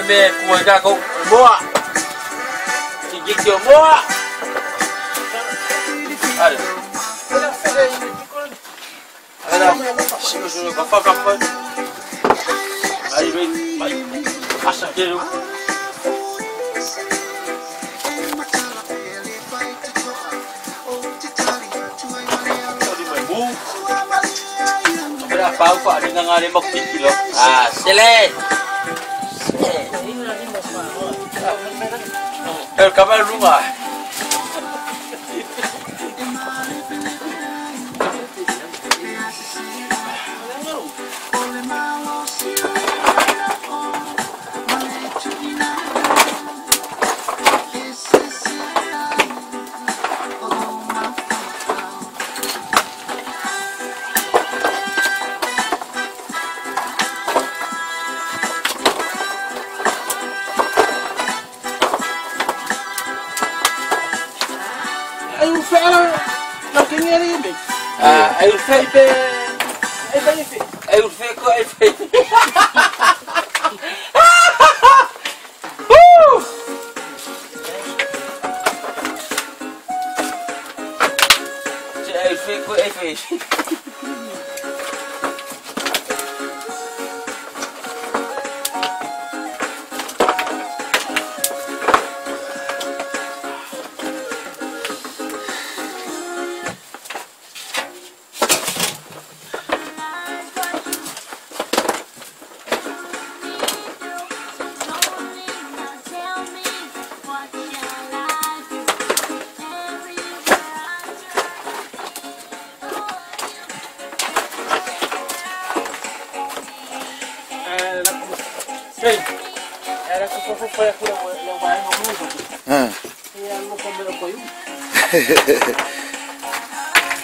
Me kuai ka moa. Ti moa. Are. Ara. Sigo sigo ka fa ka fa. Ai ve mai. Asa ke ru. Berapa apa ada ngale mok kilo. Ah, sele. El caballo rumah.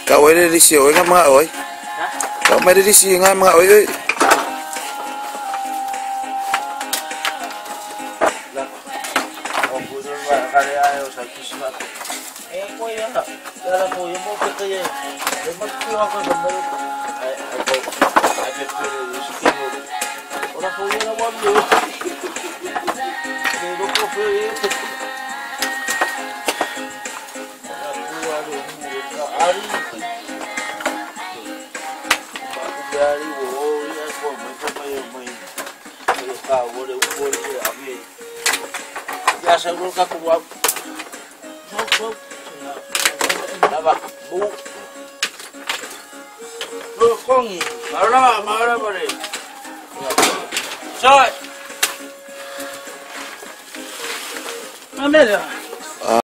Kau ada di sini, enggak mga oi. Kau ada di sini, enggak mga oi. Rồi.